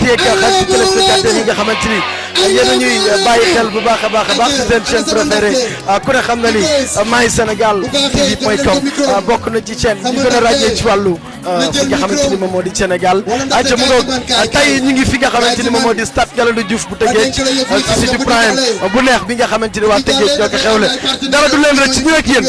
internautes yeeg xarit téléspectateurs yi nga xamante ni yéen a ñuy bàyyi xel bu baax a baax ci seen chaîne préférée ku ne xam na ni mysenegal tv.com bokk na ci chaîne yi gën a ràññee ci wàllu fi nga xamante ni moom moo di Sénégal ayca mu ngoog tey ñu ngi fi nga xamante ni moom moo di stade Galandou Diouf bu Tëngéej ci Sidi Prime bu neex bi nga xamante ni waa Tëngéej ñoo ko xewle dara du leen rek ci ñu ak yéen.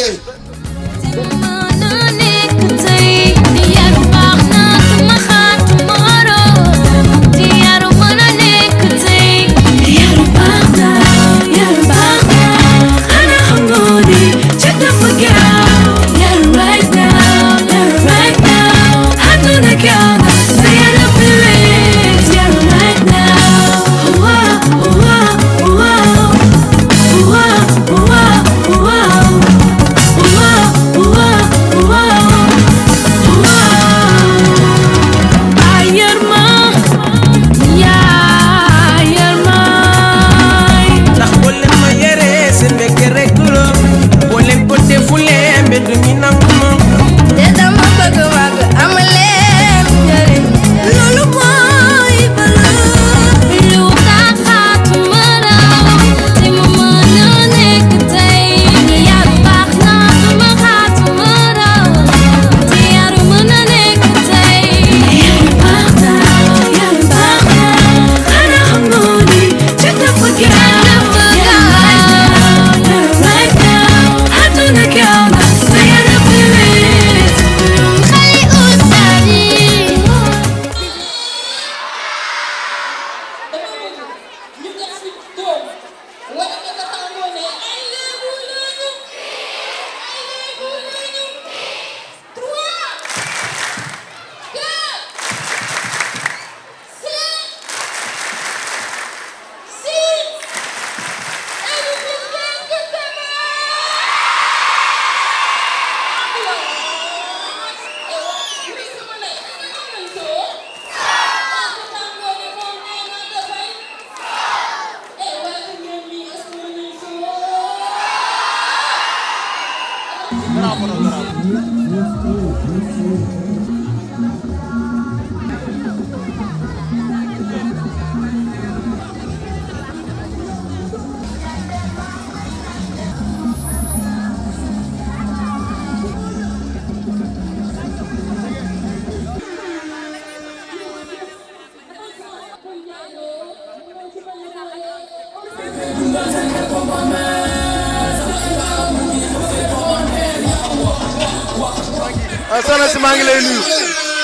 soxna si maa ngi lay nuyu.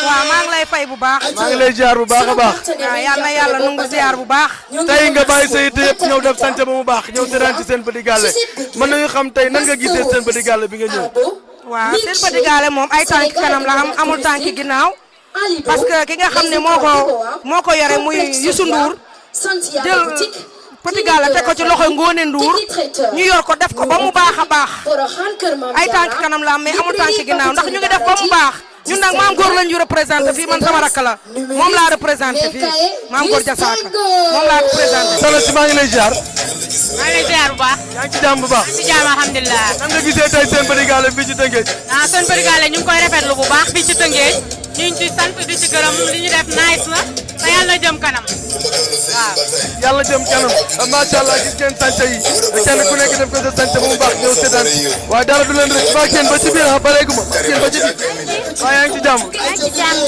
waaw maa ngi lay fay bu baax. maa ngi lay ziar bu baax a baax. waaw yal na yàlla nangu ziar bu baax. tey nga bàyyi sa yitte yëpp ñëw def sant ba mu baax ñëw seetaan ci seen Petit Gallé mën nañu xam tey nan nga gisee seen Petit Gallé bi nga ñëw. waaw seen Petit Gallé moom ay tànk kanam la am amul tànk ginnaaw parce que ki nga xam ne moo ko yore muy Youssou Ndour jël Petit Gallé teg ko ci loxoy Ngone Ndour ñu yor ko def ko ba mu baax a baax ay tànk kanam la am mais amul tànk ginnaaw ndax ñu ngi def ba mu baax. ñun nag maam góor lañ ñu représenté fii man sama rakk la moom laa représenté fii maam góor Jasaaka moom laa représenté. soxna si maa ngi lay ziar. maa ngi lay ziar bu baax. yaa ngi ci jàmm bu baax. ci jàmm alhamdulilah. nan nga gisee tey seen Petit Gallé fii ci Tëngéej. seen Petit Gallé ñu ngi koy rafetlu bu baax fii ci Tëngéej ñu ngi ci sant di ci gërëm li ñu def nice na te yàlla na jëm kanam waaw. yàlla jëm kanam macha allah gis ngeen sànce yi kenn ku nekk def ko sa sànce ba mu baax ñëw seetaan waaye dara du leen rek maa kenn ba ci biir bareegu ma kenn ba ci biir waaye yaa ngi ci jàmm.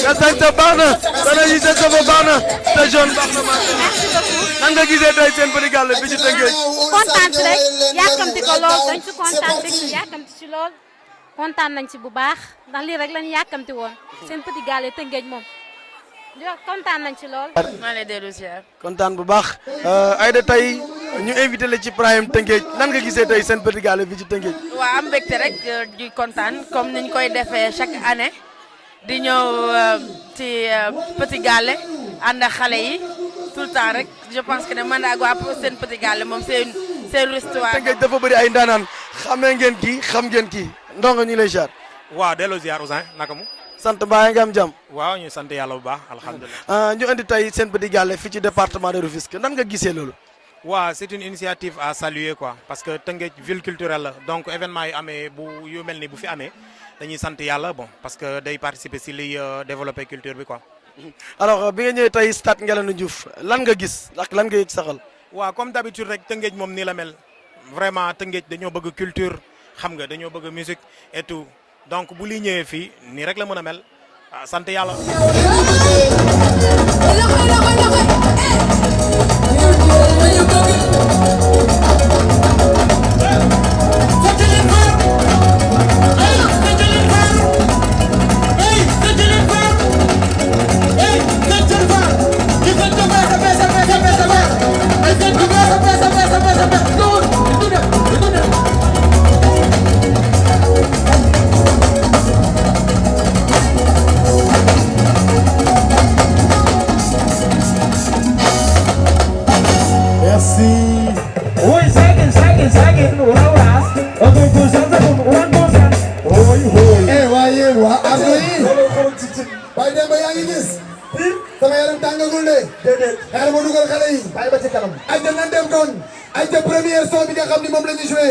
nga sànce baax na dana yi sa sofa baax na sa jaune baax na merci beaucoup. nan nga gisee tey seen Petit Gallé bi ci Tëngéej. kontaan si rek yàkkamti ko lool dañ si kontaan rek yàkkamti si lool kontaan nañ si bu baax ndax lii rek lañu yàkkamti woon seen Petit Gallé Tëngéej moom kontaan nañ ci lool. maa lay dellu ziar. kontaan bu baax Aïda tey ñu invité la ci Prime Tëngéej nan nga gisee tey seen Petit Gallé bi ci Tëngéej. waaw am mbégte rek di kontaan comme niñ koy defee chaque année di ñëw ci Petit Gallé ànd ak xale yi tout le temps rek je pense que ne man ak waa seen Petit Gallé moom seen histoire. Tëngéej dafa bëri ay ndaanaan xamee ngeen kii xam ngeen kii ndongo ñu lay ziar. waaw delloo ziar Ousseyn naka mu. sant mbaa nga am jàmm. waaw ñu sant yàlla bu baax alhamdulilah. ñu indi tey seen Petit Gallé fii ci département de Rufisque nan nga gisee loolu. waaw c'est une initiative à saluer quoi parce que Tëngéej ville culturelle la donc événement yu amee yu mel ni bu fi amee dañuy sant yàlla bon parce que day participer si liy développer culture bi quoi. alors bi nga ñëwee tey stade Ngalandou Diouf lan nga gis ak lan nga yëg saxal. waaw comme d'habitude rek Tëngéej moom nii la mel vraiment Tëngéej dañoo bëgg culture xam nga dañoo bëgg musique et tout donc bu li ñëwee fii nii rek la mën a mel sant yàlla. waaye dem ba yaa ngi gis sama yaram tàngagul de xaaral ma dugal xale yi bàyyi ba ci kanam ay dem nañ dem kon ay ca première son bi nga xam ni moom la ñu joué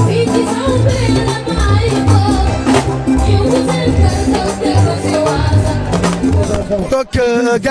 It's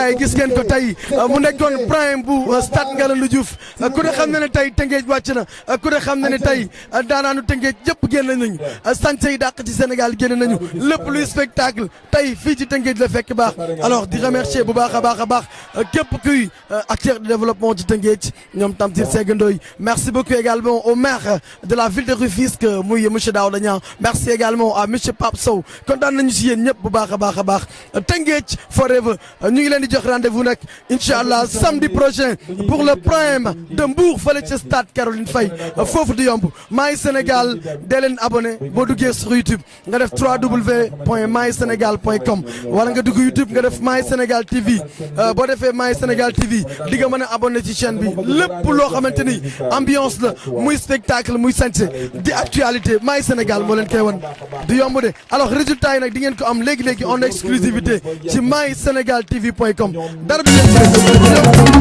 gars yi gis ngeen ko tey mu nekkoon prime bu stade Ngalandou Diouf ku ne xam na ne tey Tëngéej wàcc na ku ne xam na ne tey daanaanu Tëngéej yëpp génn nañu sañse yi dàq ci Sénégal génn nañu lépp luy spectacle tey fii ci Tëngéej la fekk baax alors di remercier bu baax a baax képp kuy acteur de développement ci Tëngéej ñoom Tamsir Segandoy merci beaucoup également au maire de la ville de Rufisque muy monsieur Daouda Niang merci également à monsieur Pape Sow kontaan nañu si yéen ñëpp bu baax a baax Tëngéej forever ñu ngi leen di jox rendez-vous nag incha allah samedi prochain pour le prime de Mbour fële ca stade Caroline Faye foofu di yomb My Sénégal dee leen abonné boo duggee sur YouTube nga def www.mysenegal.com wala nga dugg YouTube nga def My Sénégal TV boo defee My Sénégal TV di nga mën a abonné ci chaîne bi lépp loo xamante ni ambiance la muy spectacle muy sañse di actualité My Sénégal moo leen koy wan di yomb de alors résultat yi nag di ngeen ko am léegi en exclusivité ci mysenegaltv.com dara du leen ci